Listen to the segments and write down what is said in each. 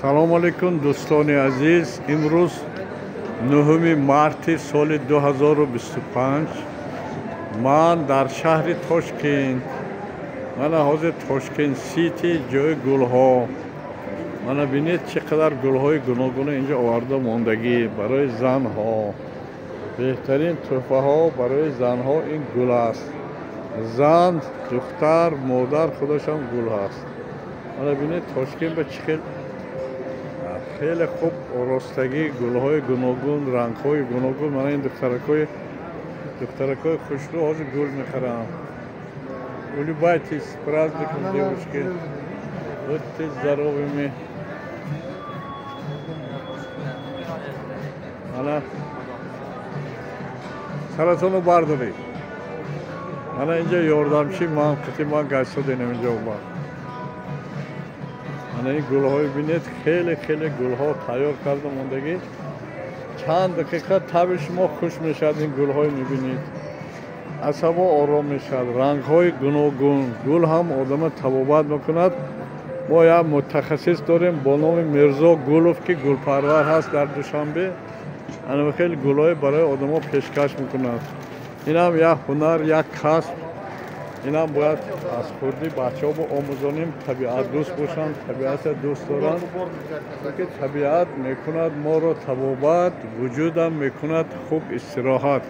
Салом алейкум, дӯстони азиз. Имрӯз 9 марти соли 2025 ман дар шаҳри Тошкент. Мана ҳозир Тошкент Сити, ҷои гулҳо. Мана бинед, чӣ қадар гулҳои гуногуна инҷо оварда мондагӣ барои занҳо. Беҳтарин тӯҳфаҳо барои занҳо ин гул аст. Зан, духтар, модар худашам гул ҳаст. Мана бинед, Тошкент ба чӣ хел хеле хуб оростагӣ, гулҳои гуногун, рангҳои гуногун. Мана ин духтаракҳои хушрӯ ҳозир гул мехаранд. Улыбайтесь, с праздником, девушки, будьте здоровыми. Мана саратонро бардоред. Мана инҷо ёрдамчи ман, қити ман гашта денам инҷо омад. Мана ин гулҳои бинед, хеле хеле гулҳо тайёр карда мондагӣ. Чанд дақиқа таби шумо хуш мешавад, ин гулҳои мебинед, асабо ором мешавад. Рангҳои гуногун гул ҳам одама табобат мекунад. Мо як мутахассис дорем бо номи Мирзо Гулов, ки гулпарвар ҳаст дар Душанбе. Ана хеле гулҳои барои одамо пешкаш мекунад. Инам як ҳунар, як касб. Инам бояд аз хурдӣ бачаҳо омӯзонем, табиатдӯст бошанд, табиатро дӯст доранд, чунки табиат мекунад моро табобат, вуҷудам мекунад хуб истироҳат.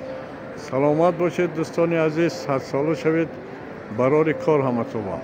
Саломат бошед, дӯстони азиз, садсола шавед. Барори кор ҳаматонба.